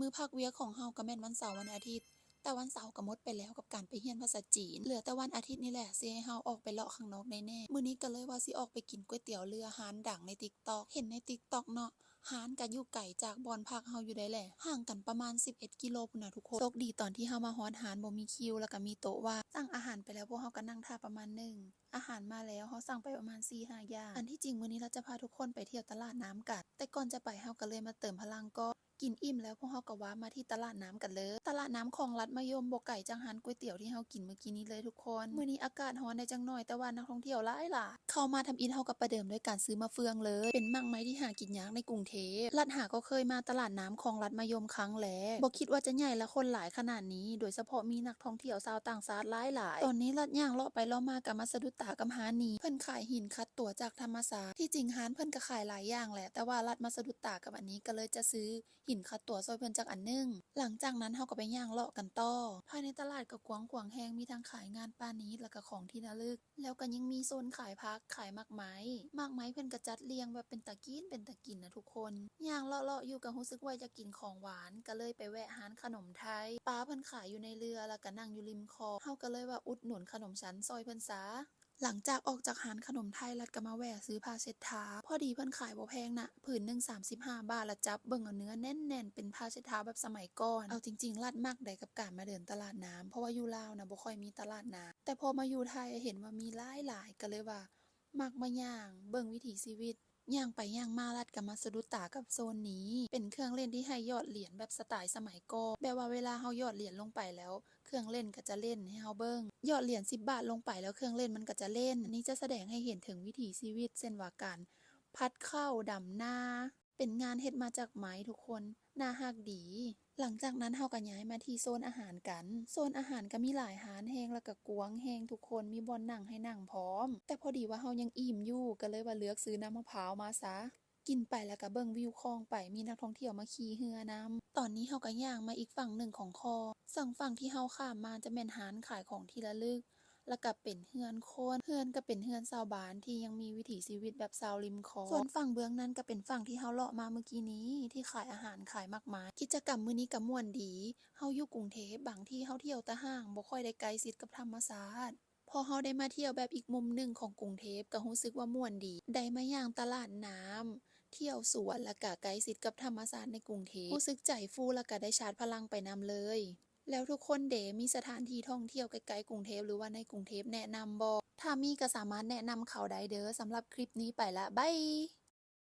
ມື້ພັກວຽກຂອງເຮົາກໍແມ່ນວັນເສົາວັນອາທິດ, ແຕ່ວັນເສົາກໍໝົດໄປແລ້ວກັບການໄປຮຽນພາສາຈີນ, ເຫຼືອແຕ່ວັນອາທິດນີ້ແຫຼະຊິໃຫ້ເຮົາອອກໄປເລາະຂ້າງນອກແດ່ໆ. ມື້ນີ້ກໍເລີຍວ່າຊິອອກໄປກິນກ໋ວຍຕຽວເລືອຮ້ານດັງໃນ TikTok ເຫັນໃນ TikTok ເນາະ. ຮ້ານກໍຢູ່ໄກຈາກບ່ອນພັກເຮົາຢູ່ໃດ໋ແຫຼະ, ຫ່າງກັນປະມານສິບເອັດກິໂລພຸ້ນນະທຸກຄົນ. ໂຊກດີຕອນທີ່ເຮົາມາຮອດຮ້ານບໍ່ມີຄິວ ແລ້ວກໍມີໂຕະວ່າງ, ສັ່ງອາຫານໄປແລ້ວ ພວກເຮົາກໍນັ່ງຖ້າປະມານໜຶ່ງ. ອາຫານມາແລ້ວ ເຮົາສັ່ງໄປປະມານສີ່ຫ້າຢ່າງ. ອັນທີ່ຈິງມື້ນີ້ລາວຈະພາທຸກຄົນໄປທ່ຽວຕະຫຼາດນ້ຳກັນ, ແຕ່ກ່ອນຈະໄປເຮົາກໍເລີຍມາເຕີມພະລັງກ່ອນ. ກິນອີ່ມແລ້ວ ພວກເຮົາກໍວາບມາທີ່ຕະຫຼາດນ້ຳກັນເລີຍ. ຕະຫຼາດນ້ຳຄອງລັດມະຍົມບໍ່ໄກຈາກຮ້ານກ໋ວຍຕຽວທີ່ເຮົາກິນມື້ກີ້ນີ້ເລີຍທຸກຄົນ. ມື້ນີ້ອາກາດຮ້ອນແດ່ຈັກໜ້ອຍ ແຕ່ວ່ານັກທ່ອງທ່ຽວຫຼາຍໆ. ເຂົ້າມາທຳອິດເຮົາກໍປະເດີມດ້ວຍການຊື້ໝາກເຟືອງເລີຍ, ເປັນໝາກໄມ້ທີ່ຫາກິນຍາກໃນກຸງເທບ. ລັດຫາກໍເຄີຍມາຕະຫຼາດນ້ຳຄອງລັດມະຍົມຄັ້ງແລກ, ບໍ່ຄິດວ່າຈະໃຫຍ່ ແລະ ຄົນຫຼາຍຂະໜາດນີ້, ໂດຍສະເພາະມີນັກທ່ອງທ່ຽວຊາວຕ່າງຊາດຫຼາຍໆ. ຕອນນີ້ລັດຍ່າງເລາະໄປເລາະມາກໍມາສະດຸດຕາກັບຮ້ານນີ້, ເພິ່ນຂາຍຫີນຂັດຕົວຈາກທຳມະຊາດ. ທີ່ຈິງຮ້ານເພິ່ນກໍຂາຍຫຼາຍຢ່າງແຫຼະ, ແຕ່ວ່າລັດມາສະດຸດຕາກັບອັນນີ້ ກໍເລີຍຈະຊື້ ຫີນຂັດຕົວຊ່ອຍເພິ່ນຈັກອັນໜຶ່ງ. ຫຼັງຈາກນັ້ນເຮົາກໍໄປຍ່າງເລາະກັນຕໍ່. ພາຍໃນຕະຫຼາດກໍກວ້າງຂວາງແຮງ, ມີທັງຂາຍງານປານີດ ແລ້ວກໍຂອງທີ່ລະລຶກ, ແລ້ວກໍຍັງມີໂຊນຂາຍຜັກ, ຂາຍໝາກໄມ້. ໝາກໄມ້ເພິ່ນກໍຈັດລຽງແບບເປັນຕາກິນ ເປັນຕາກິນນະທຸກຄົນ. ຍ່າງເລາະໆຢູ່ກໍຮູ້ສຶກວ່າຢາກກິນຂອງຫວານ, ກໍເລີຍໄປແວະຮ້ານຂະໜົມໄທ. ປ້າເພິ່ນຂາຍຢູ່ໃນເຮືອ ແລ້ວກໍນັ່ງຢູ່ລິມຄອງ. ເຮົາກໍເລີຍວ່າອຸດໜູນຂະໜົມຊັ້ນຊ່ອຍເພິ່ນຊະ. ຫຼັງຈາກອອກຈາກຮ້ານຂະໜົມໄທ ລັດກໍມາແວ່ຊື້ຜ້າເຊັດທາ. ພໍດີເພິ່ນຂາຍບໍ່ແພງນະ, ຜືນໜຶ່ງສາມສິບຫ້າບາດ, ລະຈັບເບິ່ງເອົາເນື້ອແໜ້ນໆ ເປັນຜ້າເຊັດທາແບບສະໄໝກ່ອນ. ເອົາຈິງໆ ລັດມັກໃດກັບການມາເດີນຕະຫຼາດນ້ຳ, ເພາະວ່າຢູ່ລາວນະບໍ່ຄ່ອຍມີຕະຫຼາດນ້ຳ, ແຕ່ພໍມາຢູ່ໄທເຫັນວ່າມີຫຼາຍໆ ກໍເລີຍວ່າມັກມາຍ່າງເບິ່ງວິຖີຊີວິດ. ຍ່າງໄປຍ່າງມາ ລັດກໍມາສະດຸດຕາກັບໂຊນນີ້, ເປັນເຄື່ອງຫຼິ້ນທີ່ໃຫ້ຫຍອດຫຼຽນແບບສະໄຕສະໄໝກ່ອນ, ແບບວ່າເວລາເຮົາຫຍອດຫຼຽນລົງໄປແລ້ວ ເຄື່ອງຫຼິ້ນກໍຈະຫຼິ້ນໃຫ້ເຮົາເບິ່ງ. ຫຍອດຫຼຽນສິບບາດລົງໄປແລ້ວ ເຄື່ອງຫຼິ້ນມັນກໍຈະຫຼິ້ນ. ອັນນີ້ຈະສະແດງໃຫ້ເຫັນເຖິງວິຖີຊີວິດ, ເຊັ່ນວ່າການພັດເຂົ້າ, ດຳນາ, ເປັນງານເຮັດມາຈາກໄມ້ທຸກຄົນ, ໜ້າຮັກດີ. ຫຼັງຈາກນັ້ນເຮົາກໍຍ້າຍມາທີ່ໂຊນອາຫານກັນ. ໂຊນອາຫານກໍມີຫຼາຍຮ້ານແຮງ ແລ້ວກໍກວ້າງແຮງທຸກຄົນ, ມີບ່ອນນັ່ງໃຫ້ນັ່ງພ້ອມ. ແຕ່ພໍດີວ່າເຮົາຍັງອີ່ມຢູ່, ກໍເລີຍວ່າເລືອກຊື້ນ້ຳມະພ້າວມາຊະ. ກິນໄປແລ້ວກໍເບິ່ງວິວຂອງໄປ, ມີນັກທ່ອງທ່ຽວມາຂີ່ເຮືອນຳ. ຕອນນີ້ເຮົາກໍຍ່າງມາອີກຝັ່ງໜຶ່ງຂອງຂອງ, ເຊິ່ງຝັ່ງທີ່ເຮົາຂ້າມມາຈະແມ່ນຮ້ານຂາຍຂອງທີ່ລະລຶກ, ແລ້ວກໍເປັນເຮືອນຄົນ. ເຮືອນກໍເປັນເຮືອນຊາວບ້ານທີ່ຍັງມີວິຖີຊີວິດແບບຊາວລິມຂອງ. ສ່ວນຝັ່ງເບື້ອງນັ້ນກໍເປັນຝັ່ງທີ່ເຮົາເລາະມາມື້ກີ້ນີ້, ທີ່ຂາຍອາຫານ, ຂາຍໝາກໄມ້. ກິດຈະກຳມື້ນີ້ກໍມ່ວນດີ. ເຮົາຢູ່ກຸງເທບ, ບາງທີເຮົາທ່ຽວຕາຫ້າງ, ບໍ່ຄ່ອຍໄດ້ໃກ້ຊິດກັບທຳມະຊາດ. ພໍເຮົາໄດ້ມາທ່ຽວແບບອີກມຸມໜຶ່ງຂອງກຸງເທບ ກໍຮູ້ສຶກວ່າມ່ວນດີ, ໄດ້ມາຍ່າງຕະຫຼາດນ້ຳ, ທ່ຽວສວນ ແລ້ວກະໃກ້ຊິດກັບທຳມະຊາດໃນກຸງເທບ, ຮູ້ສຶກໃຈຟູ ແລ້ວກະໄດ້ຊາດພະລັງໄປນຳເລີຍ. ແລ້ວທຸກຄົນເດ ມີສະຖານທີ່ທ່ອງທ່ຽວໃກ້ໆກຸງເທບ ຫຼືວ່າໃນກຸງເທບແນະນຳບໍ່? ຖ້າມີກໍສາມາດແນະນຳເຂົາໄດ້ເດີ. ສຳລັບຄລິບນີ້ໄປລະ, ບາຍ.